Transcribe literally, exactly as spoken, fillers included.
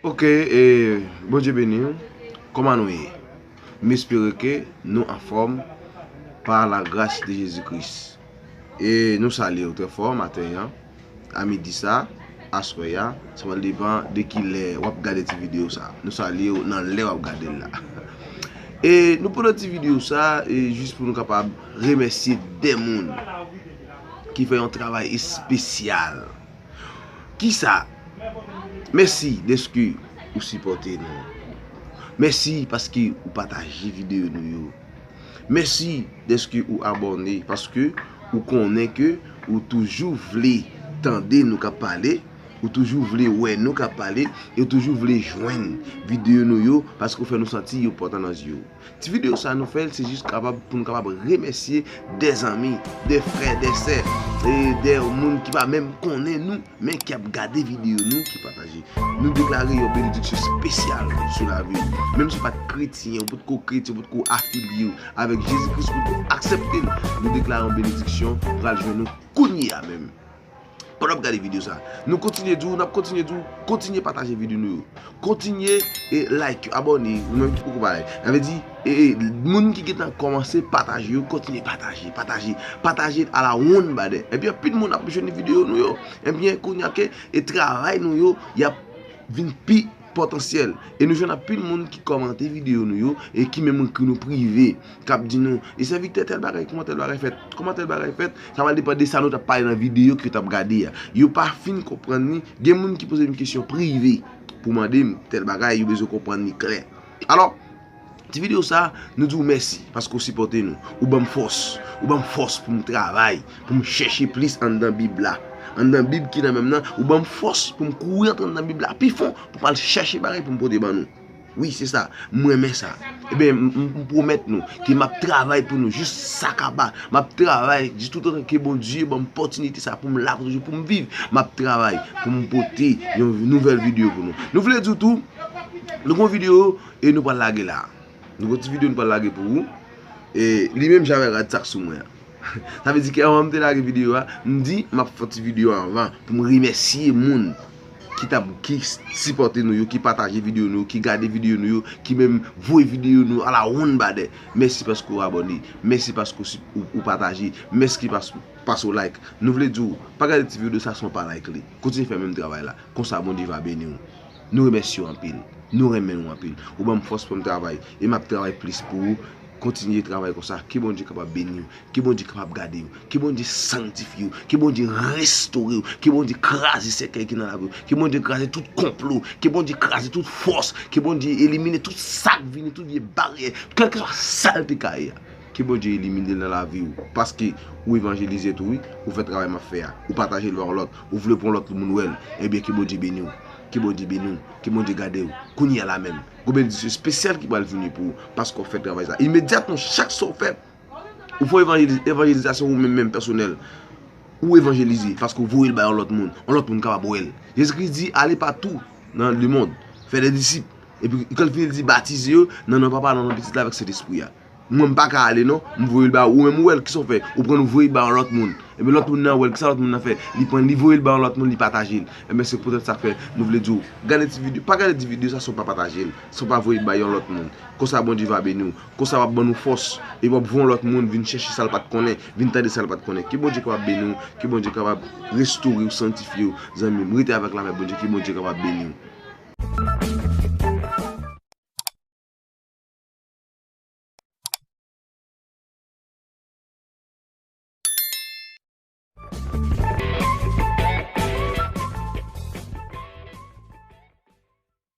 Ok, e, Bondye beni w. Kòman nou ye? M espere ke nou anfòm pa la gras de Jezi Kris. E nou salye w trè fò maten an, a midi sa, aswè a, sa pral depann de ki lè w ap gade ti videyo sa. Nou salye w nan lè w ap gade l la. E nou pran ti videyo sa, e jis pou nou kapab remèsye de moun ki fè yon travay espesyal. Kisa? Mèsi dèske ou sipòte nou. Mèsi paske ou pataje videyo nou yo. Mèsi dèske ou abòne, paske ou konnen ke ou toujou vle tande nou k ap pale, ou toujou vle wè nou k ap pale, e ou toujou vle jwenn videyo nou yo, paske ou fè nou santi yo enpòtan nan zye w. Ti videyo sa nou fè l, se jis kapab, pou nou kapab remèsye de zanmi, de frè, de sè, e de moun ki pa menm konnen nou, men ki ap gade videyo nou, ki pataje. Nou deklare yon benediksyon espesyal sou lavi w. Menm si w pa t kretyen, ou potko kretyen, ou potko afilye w avèk Jezi Kris, ou potko aksepte l, nou deklare yon benediksyon pral jwenn ou kounye a menm. Pandan w ap gade videyo sa, nou kontinye di w, n ap kontinye di w, kontinye pataje videyo nou yo. Kontinye e like, abòne, ou menm ki poko pa like. Sa vle di, e, e, moun ki gentan kòmanse pataje yo, kontinye pataje, pataje, pataje a la wonn badè. Ebyen, anpil moun ap jwenn videyo nou yo. Ebyen, kounye a ke, e travay nou yo, y ap vin pi potansyèl. E nou jwenn anpil moun ki kòmante videyo nou yo e ki menm ekri nou prive, k ap di nou, e sèvitè tèl bagay, kòman tèl bagay fèt, kòman tèl bagay fèt, sa pral depann de sa nou t ap pale nan videyo ke yo t ap gade a. Yo pa fin konprann li, gen moun ki poze m kesyon prive pou mande m tèl bagay, yo bezwen konprann li klè. Alò, ti videyo sa, nou di w mèsi paske w sipòte nou, ou ban m fòs, ou ban m fòs pou m travay, pou m chèche plis anndan Bib la. Anndan Bib ki nan men m nan, ou ban m fòs pou m kouri antre anndan Bib la pi fon, pou m al chèche bagay pou m pote ban nou. Wi, se sa. M renmen sa. Ebyen, m, m, m pwomèt nou ke m ap travay pou nou jis sa kaba. M ap travay jis toutotan ke Bondye ban m opòtinite sa pou m la toujou, pou m viv. M ap travay pou m pote yon nouvèl videyo pou nou. Nou vle di w tou, nou gon videyo e nou pral lage la. Nou gon ti videyo nou pral lage pou ou. E li menm Javè rad sa k sou mwen an. Sa vle di ke anvan m te lage videyo a, m di m ap fè ti videyo anvan pou m remèsye moun ki t ap, ki sipòte nou yo, ki pataje videyo nou yo, ki gade videyo nou yo, ki menm voye videyo nou a la wonn badè. Mèsi paske w abòne. Mèsi paske w si-, ou, ou pataje. Mèsi paske, paske w like. Nou vle di w, pa gade ti videyo sa san w pa like li. Kontinye fè menm travay la. Konsa Bondye va beni w. Nou remèsye w anpil. Nou renmen w anpil. Ou ban m fòs pou m travay. E m ap travay plis pou ou. Kontinye travay konsa. Ke Bondye kapab beni w. Ke Bondye kapab gade w. Ke Bondye sanktifye w. Ke Bondye restore w. Ke Bondye kraze sèkèy ki nan lavi w. Ke Bondye kraze tout konplo. Ke Bondye kraze tout fòs. Ke Bondye elimine tout sa k vini, tout vye baryè. Kèlkeswa sa l te ka ye a. Ke Bondye elimine l nan lavi w. Paske ou evanjelize tou, wi. Ou fè travay m ap fè a. Ou pataje l ba yon lòt. Ou vle pou yon lòt moun wè l. Ebyen, ke Bondye beni w. Ke Bondye beni w. Ke Bondye gade w. Kounye a la menm, gon benediksyon espesyal ki pral vini pou ou, paske w fè travay sa. Imedyatman, chak sa w fè, ou fè evanjeliz-, evanjelizasyon ou menm, menm pèsonèl. Ou evanjelize, paske w voye l bay yon lòt moun. Yon lòt moun kapab wè l. Jezikri di, "Allez partout dans le monde, faire des disciples." Epi, kan l fini, l di, "Batize yo nan non Papa, nan non Pitit la, avèk Sentespri a." Mwen, m pa ka ale, non. M voye l ba ou, ou menm ou wè l, kisa w fè? Ou pran l, ou voye l ba yon lòt moun. Epi lòt moun nan wè l, kisa lòt moun nan fè? Li pran l, li voye l ba yon lòt moun, li pataje l. Ebyen, se poutèt sa k fè nou vle di w, gade ti videyo, pa gade ti videyo sa san w pa pataje l, san w pa voye l ba yon lòt moun. Konsa, Bondye va beni w. Konsa, w ap ban nou fòs. Epi w ap voye yon lòt moun vin chèche sa l pa t konnen, vin tande sa l pa t konnen. Ke Bondye kapab beni w, ke Bondye kapab restore w, sanktifye w, zanmi m. Rete avèk lapè Bondye, ke Bondye kapab beni w.